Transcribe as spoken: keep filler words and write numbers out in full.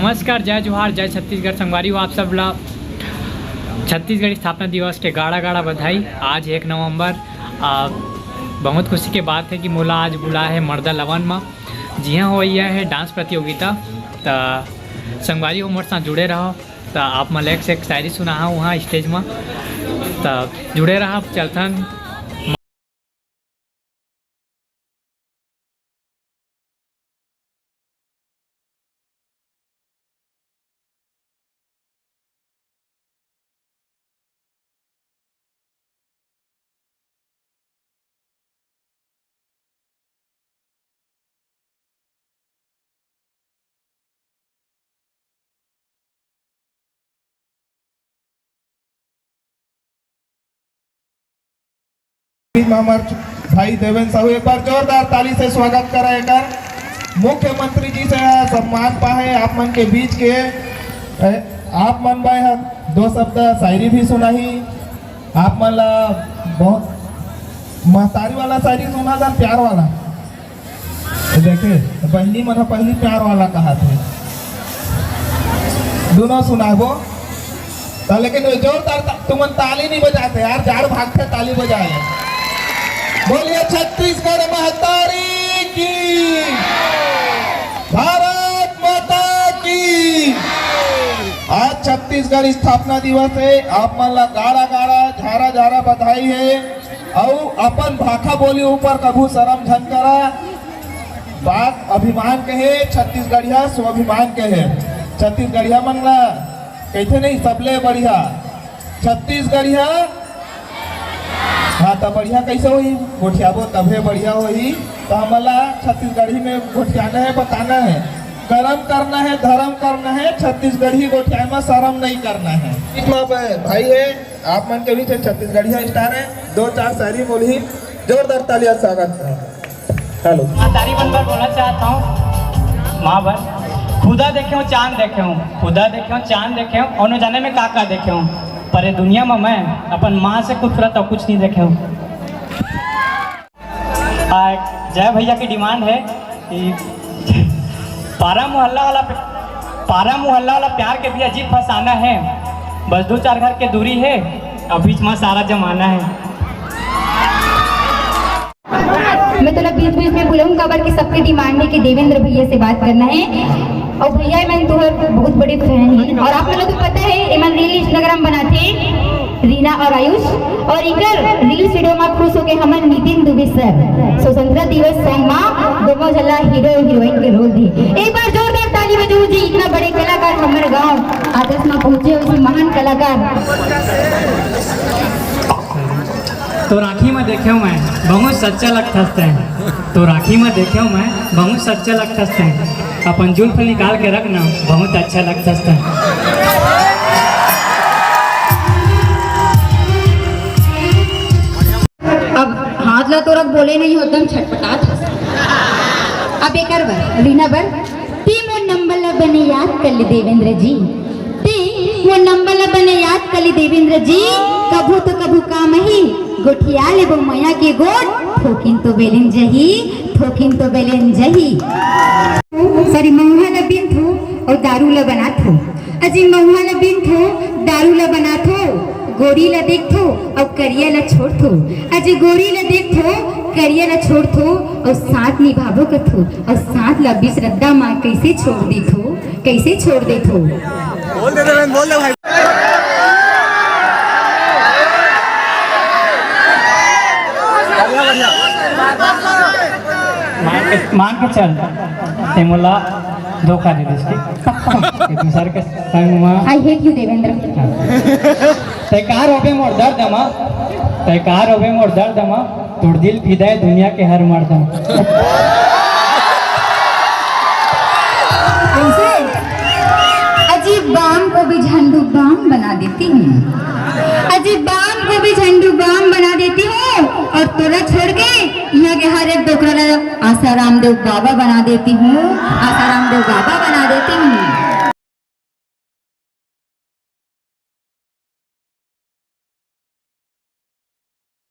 नमस्कार, जय जोहार, जय छत्तीसगढ़। संगवारी हो, आप सब ला छत्तीसगढ़ स्थापना दिवस के गाड़ा गाड़ा बधाई। आज एक नवंबर, आ, बहुत खुशी के बात है कि मोला आज बुला है मर्दा लवन म, जिहाँ होइया है डांस प्रतियोगिता। त संगवारी हो, मोर साथ जुड़े रहो। त आप मन ला एक से एक शायरी सुनाहा उहाँ स्टेज म। त जुड़े रहा, चलथन। हमार भाई देवेंद्र साहू, एक बार जोरदार ताली से स्वागत करा एकर। मुख्यमंत्री जी से सम्मान पाए आप मन के बीच के। ए, आप मन बाय ह दो शब्द शायरी भी सुनाही। आप मन ला बहुत महतारी वाला शायरी सुना था, प्यार वाला। देखे, बहिनी मन ह पहली प्यार वाला कहा थे, दोनों सुनाबो। त लेकिन वो जोरदार ता-, तुमन ताली नहीं बजाते यार, जाड़ भागते ताली बजाए। बोलिए छत्तीसगढ़ महतारी की, भारत माता की। आज छत्तीसगढ़ स्थापना दिवस है, आप मन ला गाड़ा गाड़ा, झारा झारा बधाई है। अउ अपन भाखा बोली ऊपर कभू शरम झन करा। बात अभिमान के हे, छत्तीसगढ़िया स्वाभिमान के हे। छत्तीसगढ़िया मन ला कहिथे नहीं, सबले बढ़िया छत्तीसगढ़िया। हाँ, त बढ़िया कैसे होही? गोठियाबो तभे बढ़िया होही। त हमला छत्तीसगढ़ी में गोठियाना है, बताना है, करम करना है, धर्म करना है, छत्तीसगढ़ी गोठियाए में शरम नहीं करना है। इतना भाई है, आप मन के बीच में छत्तीसगढ़िया स्टार है, दो चार शायरी बोलही, जोरदार तालियां स्वागत है। हेलो। महतारी बन बर बोलना चाहत हँव, माँ बर। खुदा देखेंव, चाँद देखेंव, खुदा देखेंव, चाँद देखेंव, अउ न जाने में का का देखेंव, पर ये दुनिया में मैं अपन माँ से खूबसूरत अउ कुछ नहीं देखेंव। आ, जय भैया की डिमांड है कि पारा मोहल्ला वाला, पारा मोहल्ला वाला प्यार के भी अजीब फसाना है। बस दो चार घर के दूरी है, अब बीच में सारा जमाना है। मैं तोला बीच बीच में बुलाऊं, काबर कि सबके डिमांड है कि देवेंद्र भैया से बात करना है। और भैया, मैं तुहर बहुत बड़े फैन है, और आप लोग तो पता है, एमन रील Instagram बनाथे, रीना और आयुष, और इकर रील वीडियो में खुश होके हमन नितिन दुबे सर स्वतंत्रता दिवस सॉन्ग में दोनों झला हीरो हीरोइन के रोल दी। एक बार जोरदार ताली बजाओ जी, इतना बड़े कलाकार हमर गांव आदर्श में पहुंचे, उसी महान कलाकार। तोर आँखी में देखेंव मैं, बहुत सच्चा लगथस तैं। तोर आँखी में देखेंव मैं, बहुत सच्चा लगथस तैं। अपन जुल्फ निकाल के रख ना, बहुत अच्छा लगथस तैं। अब हाथ ला तोर बोले नहीं होत, हम छटपटात हस। अब एकर बर, रीना बर, ते मोर नंबर ला बने याद कर ले देवेंद्र जी। ते मोर नंबर ला बने याद कर ले देवेंद्र जी। कभू तो कभू काम ही, गोठिया लेबो मया के गोठ, थोकिन तो बेलेन जही, थोकिन तो बेलेन जही। सॉरी, महुआ ला बीनथो अउ दारू ला बनाथो। अजी महुआ ला बीनथो, दारू ला बनाथो, गोरी ला देखथो अउ करिया ला छोड़थो। अजी गोरी ला देखथो, करिया ला छोड़थो अउ साथ निभाबो कथो, अउ साथ ला बीच रद्दा मा कइसे छोड़ देथो, कइसे छोड़ देथो। बोल दे, बोल दे भाई। बढ़िया, बढ़िया। मान के, मान के चल, ते मोला धोखा दे दिस, ठीक? एक दूसर के संग मा। I hate you, Devendra. हाँ। तै का रोबे मोर दर्द मा, तै का रोबे मोर दर्द मा, तोर दिल फिदा है दुनिया के हर मर्द मा। ऐसे? अजी बाम को भी झंडू बाम बना देती हूँ, अजी बाम को भी झंडू बाम बना देती हूँ, और तोला छोड़ के यहाँ के हर एक डोकरा ला आसाराम देव बाबा बना देती हूँ, आसाराम देव बाबा बना देती हूँ।